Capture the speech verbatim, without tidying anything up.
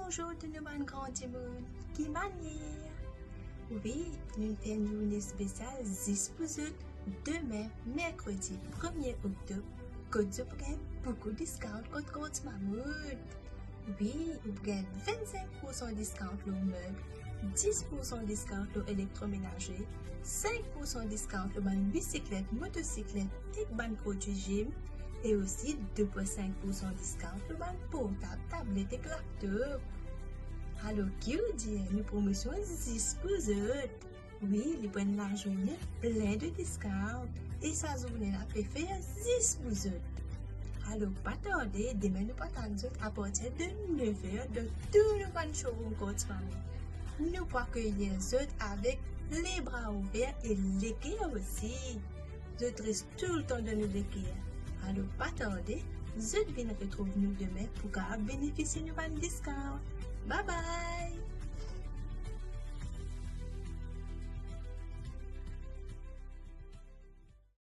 Bonzour tou nou bann gran dimoun, ki manier? Wi, nou fer enn zourne spesial zis pou zot, demin, merkredi premie oktob, kot zot pou gagn boukou discount kot Courts Mammouth. Wi, ou pou gagn vennsenk poursan discount lor meb, dis poursan discount lor elektromenaze, sink poursan discount lor bann bisiklet, motosiklet ek bann prodwi gym, e osi de pwin sink poursan discount lor bann portab, tablet ek laptop. Alor, ki ou dir, nou promosion zis pou zot. Wi, li pou enn lazourne plin de discount, e sa zourne la pe fer zis pou zot. Alor, pa tarde, demin nou pou atann zot apartir de nev er dan tou nou bann showroom Courts Mammouth. Nou pou akeyir zot avek lebra ouver e leker osi. Zot res toultan dan nou leker. Alor, pa tarde, zot vinn retrouv nou demin pou kapav benefisie nou bann discount. Bye bye!